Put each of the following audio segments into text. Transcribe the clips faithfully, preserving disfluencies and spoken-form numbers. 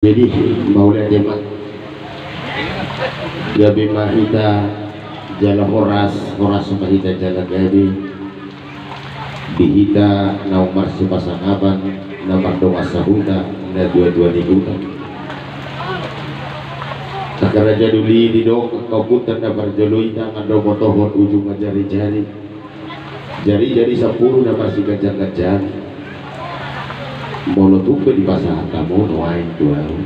Jadi, mauliate ma. Gabe ma hita jala horas, horas ma hita jala gabe. Di hita naung marsipasangapan, na mardongan sahuta, na tua-tua ni huta. Angka raja doli, didok angka ompunta na parjolo i, tangan do botohon, ujung ma jari-jari. Jari-jari sampulu na marsiganjang-ganjang. Molo tung pe dipasahat hamu nuaeng tu ahu,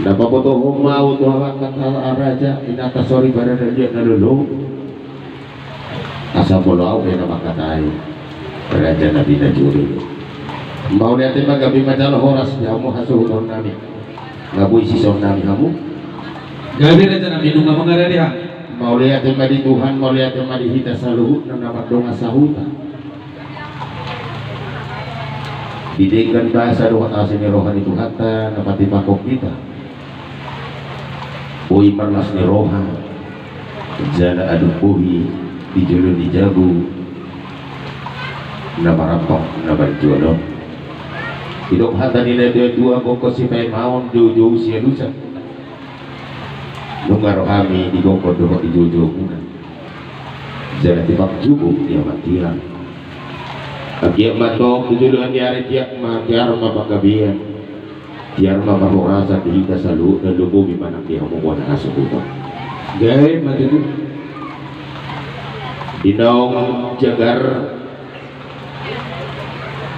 na pabotohon ma ahu tu angka raja, inanta soripada, liat na lolo. Asa molo ahu pe na mangkatai, raja na pinajuri. Mauliate ma, gabe ma jala horas di hamu hasuhuton nami. Nga boi sison nami hamu. Gabe raja nami, nunga mangarade hami. Mauliate ma di Tuhan, mauliate ma di hita saluhutna na mardongan sahuta. Di denggan basa dohot asi ni roha ni Tuhanta na patimbangkon hita. Boi marlas ni roha jala adong bohi di jolo ni jabu na marampang na marjual on. Didok hata ni na tua-tua, gokhon sipaimaon, joujou sialusan. Nunga rohami digokhon dohot dijoujoumuna. Jala tipak jubuk di amatian. Anggiat ma tong tu joloan ni ari, tiar ma, tiar ma panggabean. Tiar ma parhorasan di hita saluhutna, lumobi ma nang di hamu bona hasuhuton. Gabe ma tutu. Di naung jagar,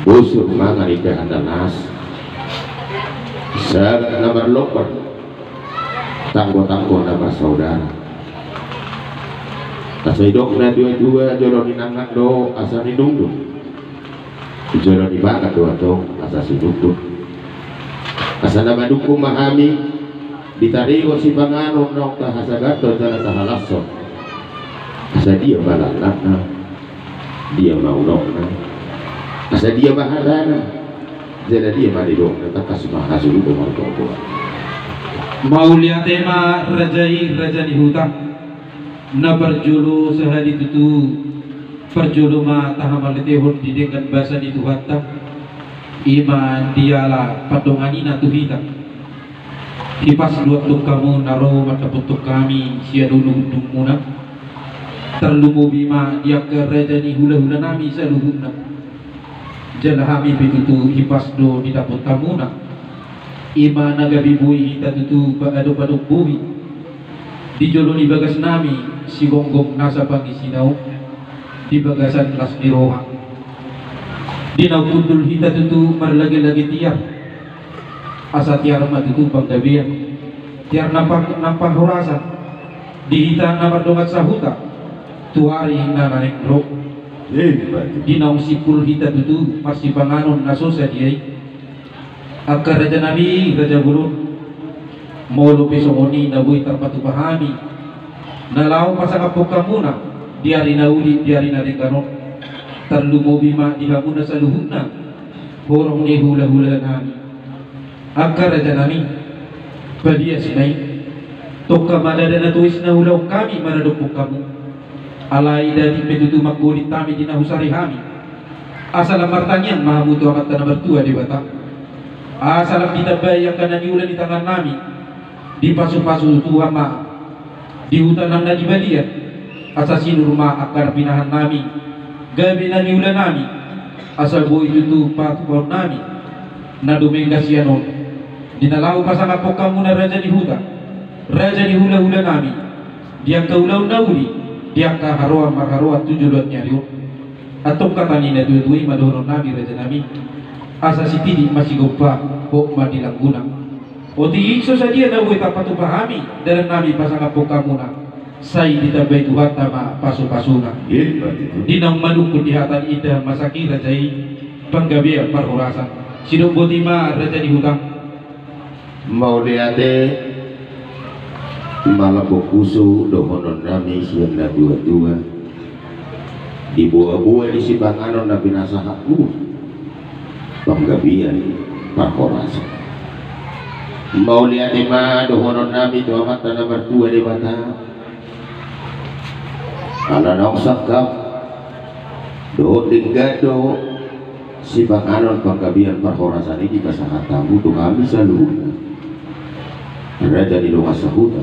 bosur mangan indahan na las. Sagat na marlombar, tanggo-tanggo na marsaudara. Asa didok na tua-tua, jolo ninangan do asa ninungnung. Jolo nibahen do antong asa sinungkun. Asa na manungkun ma hami, ditaringot sipanganon naung tahasagathon jala tahalashon. Asa dia ma langkatna, dia ma unokna, asa dia ma hatana, jala dia ma nidokna, tangkas ma hasuhuton margogo. Mauliate ma raja i, raja ni huta. Na parjolo sahali tutu, parjolo ma tahamauliatehon di denggan basa ni Tuhanta. I ma diala pandonganina tu hita. Hipas do antong hamu na ro mandapothon hami sian ulu undungmuna. Tarlumobi ma di angka raja ni hula-hula nami saluhutna. Jala hami pe tutu hipas do didapot hamuna. I ma na gabe boi hita tutu paadop-adop bohi. Di jolo ni bagas nami sigomgom nasa pangisina on, di bagasan las ni roha. Di naung hundul hita tutu marlage-lage tiar, asa tiar ma tutu panggabean, tiar na pa-, na parhorasan di hita na mardongan sahuta tu ari na naeng ro. Di naung simpul hita tutu marsipanganon na so sadia i. Angka raja nami, raja bolon, molo pe songon i na boi tarpatupa hami na laho pasangaphon hamuna di ari na uli, di ari na denggan on, tarlumobi ma di hamuna saluhutna horong ni hula-hula nami. Angka raja nami, padias ma i. Tongka ma ndada na tois na huulahon hami maradophon hamu. Alai nda tingpe tutu manggolit hami di na husari hami. Asa lam martangiang ma hamu tu Amanta na martua Debata. Asa lam ditambai angka na niula ni tangan nami. Dipasu-pasu Tuhan ma di huta nang na di balian. Asa sinur ma angka na pinahan nami, gabe na niula nami. Asa boi tutu patupaon nami na dumenggan sian on, di na laho pasangaphon hamuna raja ni huta, raja ni hula-hula nami, di angka ulaon na uli, di angka haroan marharoan tu joloan ni ari on. Antong hata ni na tua-tua i ma dohonon nami, raja nami. Asa sititik ma sigompa, hot ma di langguna. Otik i so sadia na boi tarpatupa hami dalan nami pasangaphon hamuna, sai ditambai Tuhanta ma pasu-pasuna. Di naung manungkun di hata ni indahan masak i, raja i, panggabean parhorasan. Sidok boti ma raja ni huta. Mauliate. Malambok pusu dohonon nami sian na tua-tua. Diboa-boa ni sipanganon na pinasahatmu, panggabean parhorasan. Mauliate ma dohonon nami tu Amanta na martua Debata. Ala naung sangkap dohot denggan do Sipanganon panggabean parhorasan i dipasahat hamu tu hami saluhutna, raja ni dongan sahuta,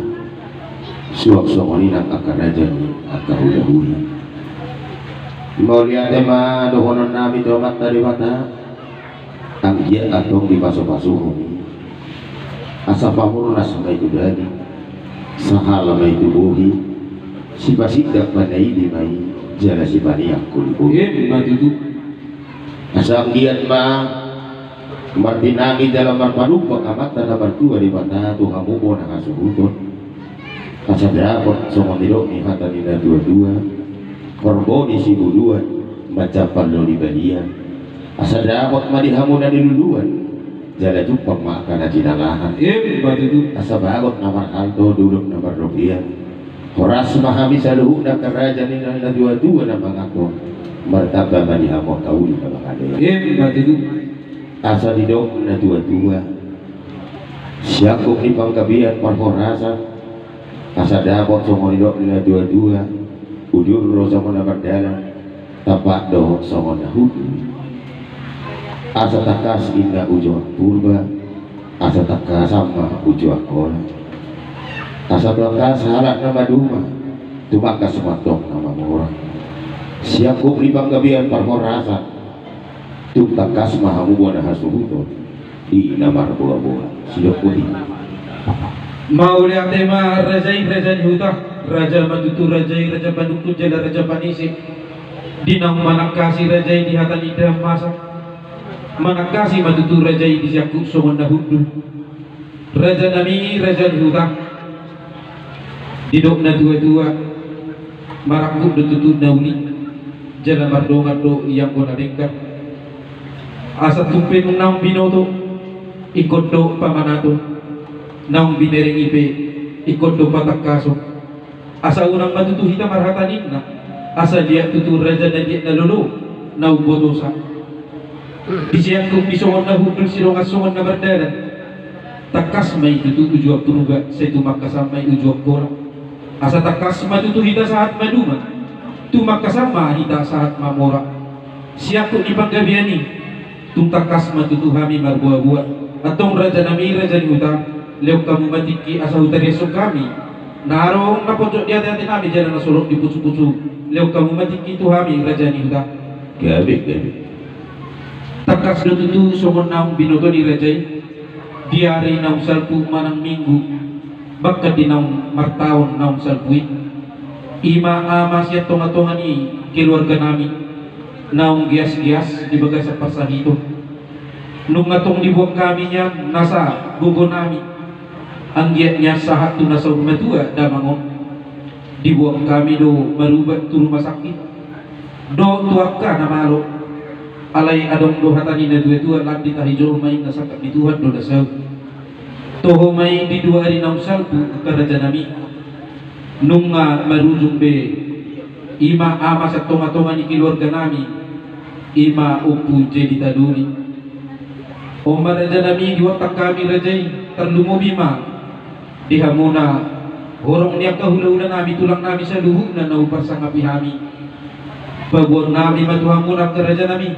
suang songon i nang angka raja ni angka hulahula. Mauliate ma dohonon nami tu Amanta Debata. Anggiat antong dipasupasu hami, asa pamurnas ma i tu daging, sahala ma i tu bohi, sipasindak panaili ma i, jala sipaneang holi bohi. Emma tutu. Asa anggiat ma martinangi jala marpanumpak Amanta na martua Debata tu hamu bona hasuhuton. Asa dapot songon nidok ni hata ni na tua-tua, horbo ni sibuduan, manjampal do di balian. Asa dapot ma di hamu na niluluan, jala jumpang ma angka na jinalahan. Emma tutu. Asa bagot na marhalto, dolok na marrobean. Horas ma hami saluhutna angka raja ni na tua-tua na manganhon. Martamba ma di hamu angka uli na mangalean. Emma tutu. Asa didok na tua-tua, siangkup ni panggabean parhorasan, asa dapot songon nidok ni na tua-tua, udur do songon na mardalan, tampak dohot songon na hundul. Asa tangkas inna uju Purba, asa tangkasan ma uju Angkola. Asa tangkas halak na maduma, tumangkas ma antong na mamora. Siangkup ni panggabean parhorasan, tung tangkas ma hamu bona hasuhuton di na marboa-boa. Sidok pudi. Mauliate ma raja i, raja ni huta, raja ma tutu raja i, raja panungkun jala raja panise. Di naung manangkasi raja i di hata ni indahan masa, manangkasi ma tutu raja i di siangkup songon na hundul. Raja nami, raja ni huta, didok na tua-tua, marangkup do tutu na uli, jala mardongan do ianggo na denggan. Asa tung pe nunga naung binoto, ingkon do pamanato, naung binereng i pe, ingkon do patangkaso. Asa unang ma tutu hita marhata ninna, asa liat tutu raja na liat na lolo, na umbotosa. Di siangkup ni songon na hundul, sidongan songon na mardalan. Tangkas ma i tutu uju Purba, sai tumangkasan ma i uju Angkola. Asa tangkas ma tutu hita sahat maduma, tumangkasan ma hita sahat mamora. Siangkup ni panggabean i, tung tangkas ma tutu hami marboa-boa. Antong raja nami, raja ni huta, lehon hamu ma tingki asa hutariashon hami na adong na ponjot di ate-ate nami jala na solot di pusu-pusu. Lehon hamu ma tingki tu hami, raja ni huta. Gabe, gabe. Tangkas do tutu songon naung binoto ni raja i, di ari naung salpu manang minggu, bahkan di naung martaon naung salpu i. I ma ama sian tonga-tonga ni keluarga nami, naung gias-gias di bagasan parsahiton. Nunga tong dibuat hami nian nasa gogo nami, anggiat nian sahat tu na saur matua damang on. Dibuat hami do marubat tu rumah sakit dohot tu angka na malo. Alai adong do hata ni na tua-tua, lan ditahi jolma i na sangkap ni Tuhan do na saut. Toho ma i di dua ari naung salpu, angka raja nami. Nunga marujung be, i ma ama sian tonga-tonga ni keluarga nami, i ma Ompu Jedi Tadoli. On ma raja nami, dihontak hami raja i, tarlumobi ma di hamuna horong ni angka hula-hula nami, tulang nami saluhutna na huparsangapi hami. Paboaon nami ma tu hamuna angka raja nami,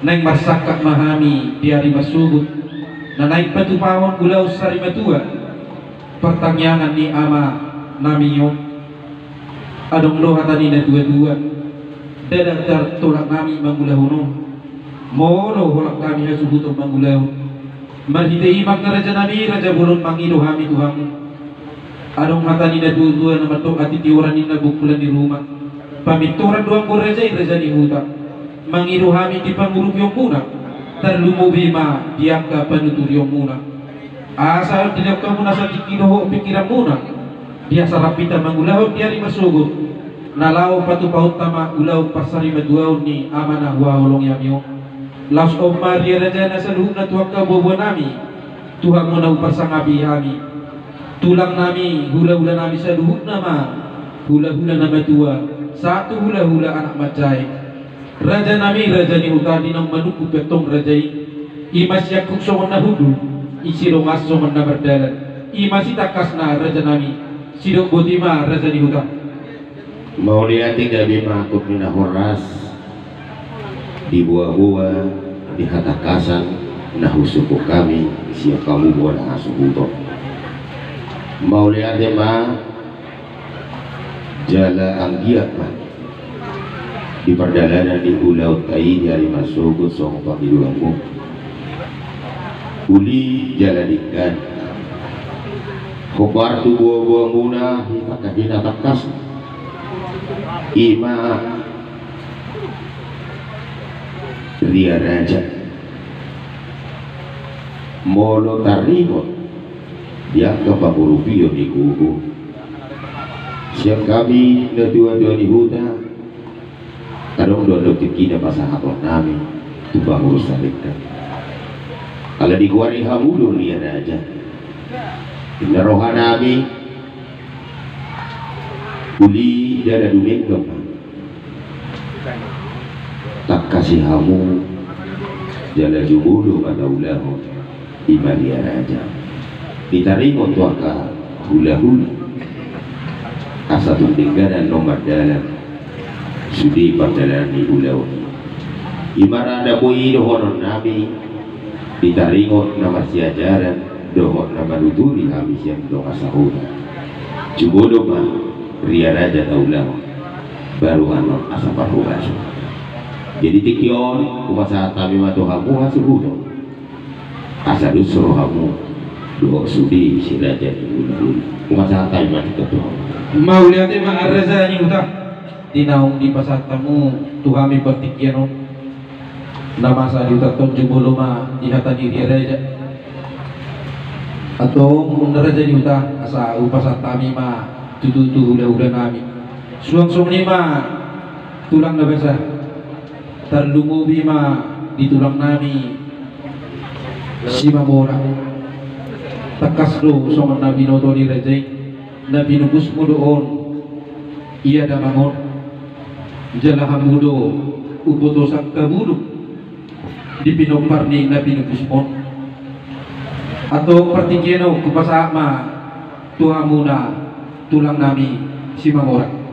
naeng marsangkap ma hami di ari marsogot, na naeng patupahon ulaon sari matua, partangiangan ni ama nami on. Adong do hata ni na tua-tua, ndada tartolak nami mangulahon on. Molo holan hami hasuhuton mangulahon, marhite i ma angka raja nami, raja bolon, mangido hami tu hamu. Adong hata ni na tua-tua na mandok: Hatitihoran ninna bungkulan ni ruma. Pamintoran do anggo raja i, raja ni huta. Mangido hami di pangurupionmuna, tarlumobi ma di angka panuturionmuna. Asa dilehon hamu nasa tingki dohot pingkiranmuna, di asa rap hita mangulahon di ari marsogot, na laho patupahonta ma ulaon parsarimatuaon ni ama na huhaholongi hami on. Laos on ma, ria raja, na saluhutna tu angka boa-boa nami, tu hamu na huparsangapi hami, tulang nami, hula-hula nami saluhutna ma, hula-hula na matua, sahat tu hula-hula anak manjae. Raja nami, raja ni huta, di naung manungkun pe antong raja i, i ma siangkup songon na hundul, i sidongan songon na mardalan, i ma sitangkasna raja nami. Sidok boti ma, raja ni huta. Mauliate, gabe ma angkup ni na horas. Di boa-boa ni hatangkasan na husungkun hami sian hamu bona hasuhuton. Mauliate ma jala anggiat ma di pardalanan ni ulaonta i di ari marsogot songon pangidoanmu. Uli jala denggan. Hombar tu boa-boamuna hita kahina tangkas. Ima Ria Raja. Molo taringot di angka pangurupion ni gogo sian hami na tua-tua ni huta, adong do adong tingkina pasahaton nami tu pangurus sadenggan. Ala digoari hamu do Ria Raja. Inna roha nami uli jala dumenggan ma. Tangkasi hamu jala jumolo ma taulahon ima Ria Raja. Ditaringot tu angka hula-hula asa tung dengganan na mardalan sude pardalanan ni ulaon i. Ima rada boi dohonon nami ditaringot na marsiajaran dohot na manuturi hami sian dongan sahuta. Jumolo ma Ria Raja taulahon baru annon asa parhorasan. Jadi tingki on hupasahat hami ma tu hamu hasuhuton asa dos rohamu dohot sude si raja ni hula-hula. Hupasahat hami ma tingki on tu hamu. Mauliate ma raja ni huta. Di naung dipasahat hamu tu hami partingkian on na masa di hutaon, jumolo ma di hata ni Ria Raja. Antong na raja ni huta, asa hupasahat hami ma tutu tu hula-hula nami. Suang songon i ma tulang na basa, tarlumobi ma di tulang nami Simamora. Tangkas do songon na binoto ni raja i, na pinupusmu do on ia damang on, jala hamu do umboto sangkabulung di pinompar ni na pinupusmu on. Antong partingkian on hupasahat ma tu hamuna tulang nami Simamora.